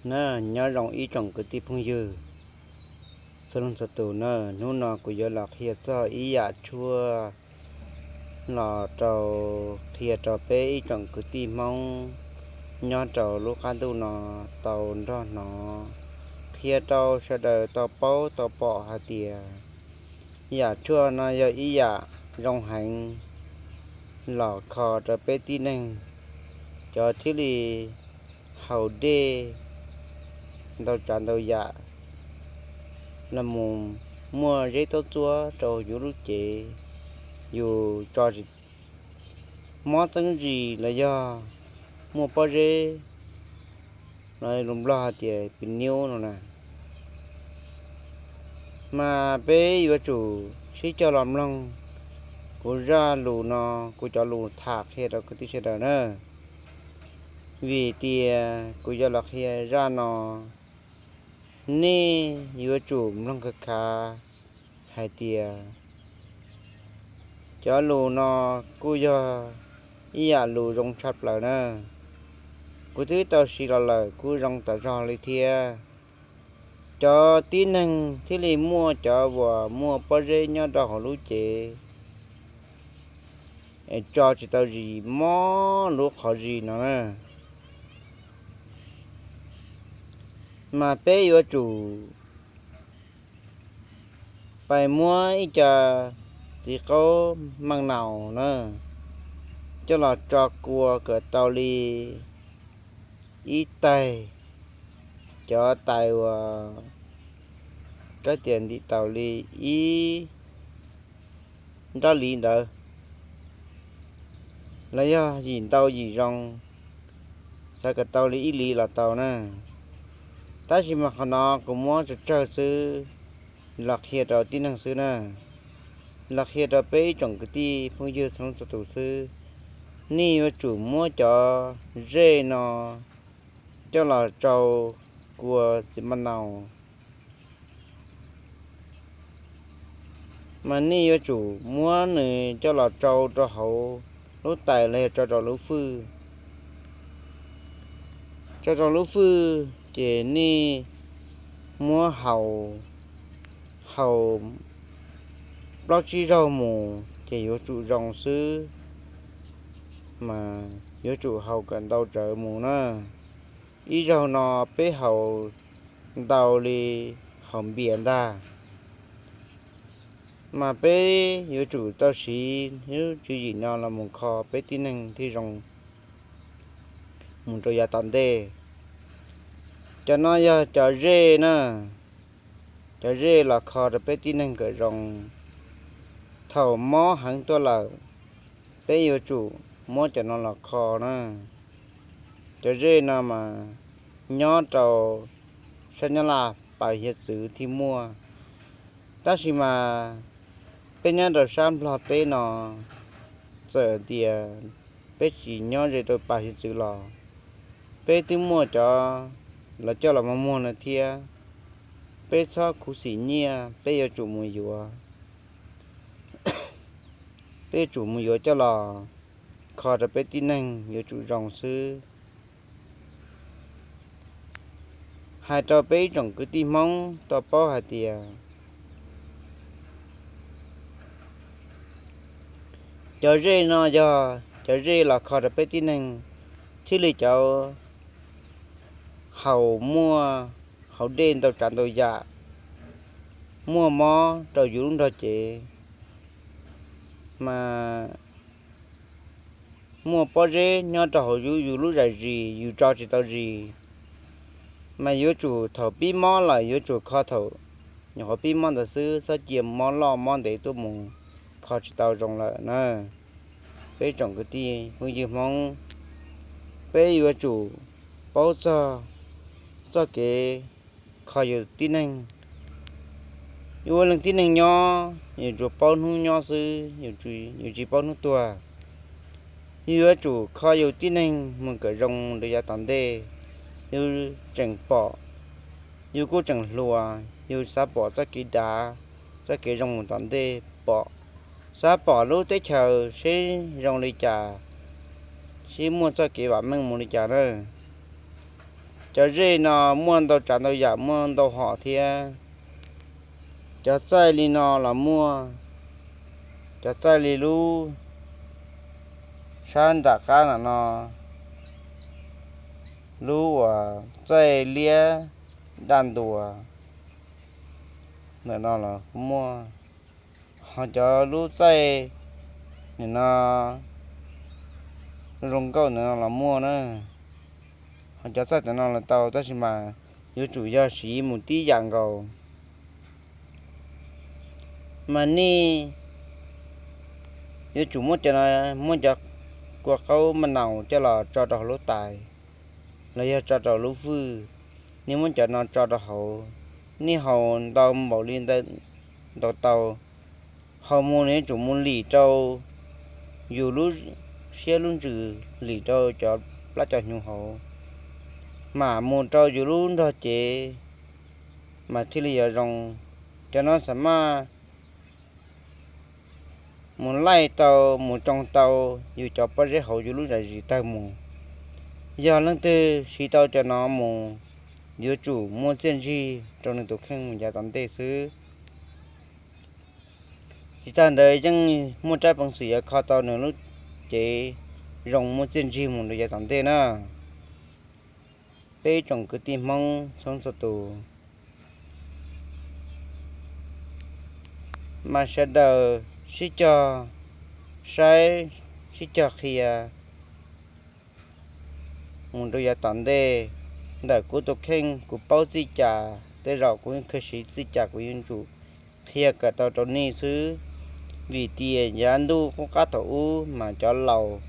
Na, nyob zoo ib tsoom kwv tij phooj ywg txhua leej txhua tus na, hnub no kuv yuav los qhia txog ib yam tshuaj los rau, qhia rau peb ib tsoom kwv tij Hmoob nyob rau lub qab ntuj no tau nrog hnov, qhia rau sawv daws tau paub tau pom hais tias yam tshuaj no yog ib yam zoo heev los kho rau peb tib neeg, cov thiaj li haus dej ntau tsav ntau yam los mus muaj zeb tub txuab rau yus lub cev, yus tso tsis mob txeeb zis los yog muaj pob zeb, los lus Nplog hais tias pis niub no na. Mas peb yuav tsum sib cog los mloog kuv zaj lus no, kuv cov lus tham qhia rau kwv tij sawv daws na. Vim tias kuv yuav los qhia zaj no, nej yuav tsum mloog khav khav hais tias cov lus no kuj yog ib yam lus zoo tshaj plaws na. Kuv twb tau siv los lawm kuj zoo tas zog li thiab. Cov tib neeg thiaj li muaj cov uas muaj pob zeb nyob rau hauv lub cev es tso tsis tau zis mob lub qhov zis no na. Mas peb yuav tsum pais muab ib co txiv qaub maj naus na coj los tso kua kom tau li ib tais, cov tais uas kab tias ntim tau li ib nrab liv ntawd, los yog yim ntau yim zoo, xav kom tau li ib liv los tau na. Tab sis mas qhov no kuv muab tsawg tsawg xwb los qhia rau tib neeg xwb na, los qhia rau peb ib tsoom kwv tij phooj ywg txhua leej txhua tus xwb. Nej yuav tsum muab cov zej no coj los tsau kua txiv maj naus, mas nej yuav tsum muab nws coj los tsau rau hauv lub tais los yog tsau rau lub fwj. Tsau rau lub fwj ces nej muab haus, haus plaub tsib zaug mus ces yuav tsum zoo xwb, mas yuav tsum haus kom ntau tsawv mus na. Ib zaug no peb haus ntau li haus npias ntag. Mas peb yuav tsum tau siv lub tswv yim no los mus kho peb tib neeg thiaj zoo mus rau yav tom ntej. Cov no yog cov zej na, cov zej los kho rau peb tib neeg kom zoo. Thaum mob heev tuaj lawm, peb yuav tsum muab cov no los kho na. Cov zej no mas nyob rau sab Nyab Laj pas hiav txwv thiaj muaj, tab sis mas peb nyob rau sab Nplog teb no, txawm tias peb tsis nyob ze rau pas hiav txwv los peb twb muaj cov los coj los muag muag no thiab. Peb txhob khuv xim nyiaj, peb yuav tsum mus yuav, peb yuav tsum mus yuav coj los kho rau peb tib neeg yuav tsum zoo xwb. Hais rau peb ib tsoom kwv tij Hmoob tau paub hais tias cov zej no yog cov zej los kho rau peb tib neeg thiaj li cov haus muaj haus dej ntau tsav ntau yam, muaj mob rau yus lub nrog cev, mas muaj pob zeb nyob rau hauv yus lub zais zis, yus tso tsis tau zis, mas yuav tsum thaum pib mob lawm yuav tsum kho thaum nyuam qhuav pib mob ntawd xwb, txhob cia mob loj mob ntev tuaj mus kho tsis tau zoo lawm na. Peb tsoom kwv tij phooj ywg Hmoob, peb yuav tsum paub txog txoj kev kho yus tib neeg. Yus ua leej tib neeg nyob yus tsuas paub hnub nyob xwb, yus tsis paub hnub tuag. Yus yuav tsum kho yus tib neeg mus kom zoo rau yav tom ntej. Yus tseem pom, yus kuj tseem hluas, yus xav pom txoj kev dav, txoj kev zoo mus tom ntej pom, xav pom lub teb chaws seb zoo li cas, seb muaj txoj kev vam meej mus li cas na. Cov zej no muaj ntau tsav ntau yam, muaj ntau hom thiab. Cov txaij li no los muaj, cov txaij li lub sab nram qab ntawm no, lub uas txaij liab daj ntuas ntawm no los kuj muaj. Ho cov lub txaij nim no zoo nkauj ntawm no los muaj na. Ho cov txaij ntawm no los tau, tab sis mas yuav tsum yog siv mus tib yam nkaus. Mas nej yuav tsum muab cov no, muab cov kua qaub maj naus coj los tso rau hauv lub tais, los yog tso rau lub fwj. Nej muab cov no tso rau hauv, nej haus ntau npaum li ntawd ntau tau, haus mus nws yuav tsum mus lim rau yus lub siab lub ntsws, lim rau cov plab cov hnyuv hauv, mam mus rau yus lub nrog cev, mas thiaj li yuav zoo. Cov no xam maj mus laij tau, mus tsoo tau yus cov pob zeb hauv yus lub zam zis tawg mus. Yog leej twg siv tau cov no mus, yuav tsum muaj txiaj ntsig rau nws tus kheej mus yav tom ntej xwb. Tsis tag ntawd yeej muaj rab peev xwm yuav kho tau nws lub cev zoo muaj txiaj ntsig mus rau yav tom ntej na. Peb ib tsoom kwv tij Hmoob txhua txhua tus, mas sawv daws sib cog saib, sib cog qhia mus rau yav tom ntej. Ntawm kuv tus kheej kuv paub txij cas, tej zaum kuv yeej khaws siv txij cas kuv yuav tsum qhia kom tau rau nej xwb. Vim tias yav ntuj qub qab thaum ub mas cov laus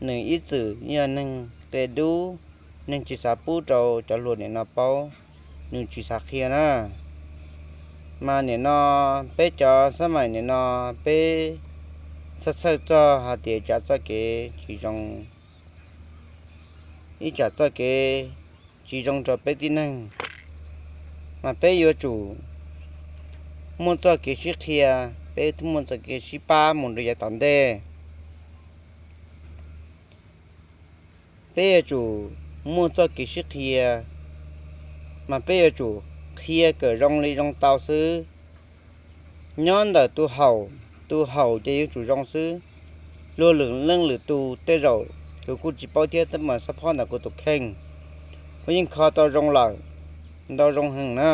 nws ib txwm yog neeg qia dub, neeg tsis xav pub rau cov hluas nim no paub, nws tsis xav qhia na. Mas nim no peb cov xab maim nim no peb txhawj txhawj txog hais tias tsam txoj kev tsis zoo, ib tsam txoj kev tsis zoo rau peb tib neeg, mas peb yuav tsum muaj txoj kev sib qhia, peb muaj txoj kev sib pab mus rau yav tom ntej. Peb yuav tsum muaj txoj kev sib qhia, mas peb yuav tsum qhia kom zoo li zoo tau xwb. Nyob ntawm tus haum, tus haum ces yuav tsum zoo xwb. Luag lwm leej lwm tus tej zaum kuv kuj tsis paub thiab, tab mas xab phob ntawm kuv tus kheej, kuv yeej kho tau zoo lawm, ntau zoo heev na,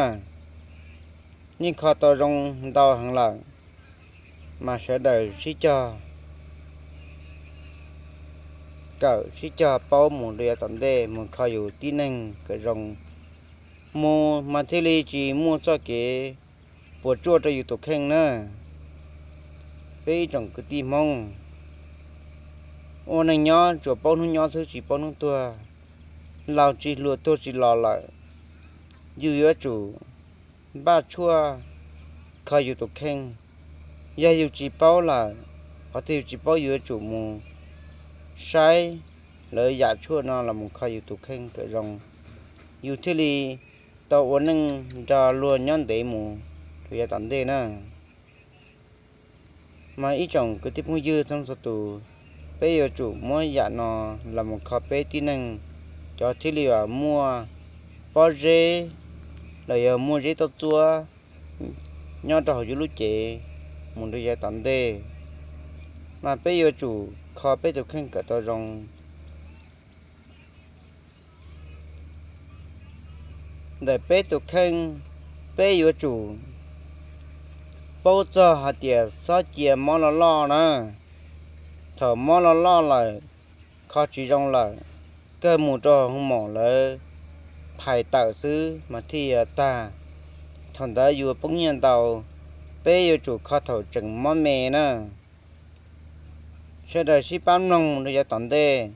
yeej kho tau zoo ntau heev lawm. Mas sawv daws sib cog kawm, sib cog paub mus rau yav tom ntej, mus kho yus tib neeg kom zoo mus, mas thiaj li tsis muaj txoj kev puas tsuaj rau yus tus kheej na. Peb ib tsoom kwv tij Hmoob, ua neej nyob tsuas paub hnub nyob xwb tsis paub hnub tuag, laus tsis hluas tuag tsis los lawm. Yus yuav tsum npaj tshuaj kho yus tus kheej. Yog yus tsis paub lawm, qhov twg yus tsis paub yus yuav tsum mus saib lawv yam tshuaj no los mus kho yus tus kheej kom zoo, yus thiaj li tau ua neej nrog luag nyob ntev mus rau yav tom ntej na. Mas ib tsoom kwv tij phooj ywg txhua txhua tus, peb yuav tsum muab yam no los mus kho peb tib neeg, cov thiaj li uas muaj pob zeb los yog muaj zeb toj txuab nyob rau hauv yus lub cev mus rau yav tom ntej. Mas peb yuav tsum kho peb tus kheej kom tau zoo. Ntawm peb tus kheej, peb yuav tsum paub txog hais tias txhob cia mob loj loj na. Thaum mob loj loj lawm, kho tsis zoo lawm, kawg mus rau hoo maum lawv phais tawm xwb mas thiaj yuav tag. Thaum ntawd yuav poob nyiaj ntau, peb yuav tsum kho thaum tseem mob me na. Sawv daws sib pab mloog rau yav tom ntej.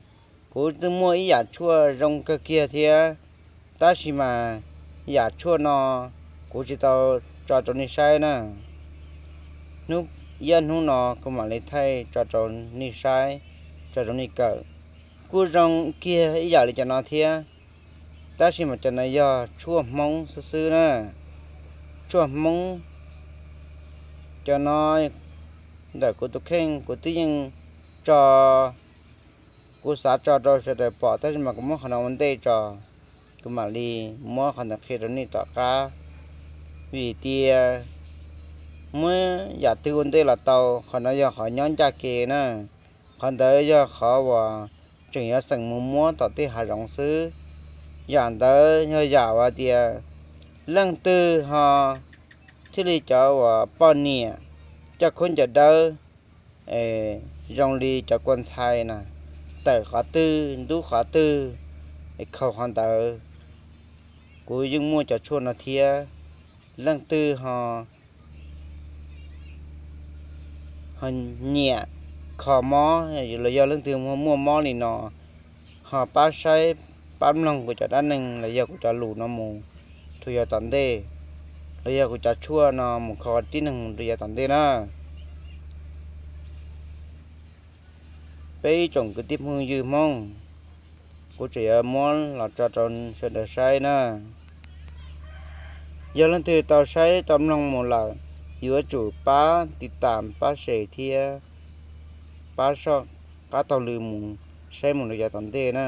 Kuv twb muaj ib yam tshuaj zoo kawg kiag thiab, tab sis mas yam tshuaj no kuv tsis tau tso rau nej saib na. Hnub, ib hnub no kuv mam li thaij tso rau nej saib, tso rau nej kawm. Kuj zoo kiag ib yam li cov no thiab, tab sis mas cov no yog tshuaj Hmoob xwb xwb na. Tshuaj Hmoob, cov no ntawm kuv tus kheej kuv twb yeej tso, kuv xav tso rau sawv daws pom, tab sis mas kuv muab qhov no ua ntej tso. kuv mam li muab qhov ntawd qhia rau nej tom qab. Vim tias muab yam twg ua ntej los tau, qhov no yog qhov nyob ncaj ke na. Qhov ntawd yog qhov uas tseem yuav xeem mus muab tom tej hav zoov xwb. Yam ntawd yog yam uas tias leej twg ho thiaj li cov uas poj niam coj khaub ncaws dawb zoo li cov kua ntxhais na, tawm qhov twg ntub qhov twg, khaus qhov ntawd. Kuv yeej muaj cov tshuaj no thiab. Leej twg ho nyiam kho mob los yog leej twg muaj mob li no, ho pab saib pab mloog kuv cov dab neeg los yog kuv cov lus no mus rau yav tom ntej, los yog kuv cov tshuaj no mus kho tib neeg mus rau yav tom ntej na. Peb ib tsoom kwv tij phooj ywg Hmoob, kuv tseem yuav muab los tso rau sawv daws saib na. Yog leej twg tau saib tau mloog mus lawm, yuav tsum pab tiv tam pab share thiab pab soj qab taug lw mus saib mus rau yav tom ntej na.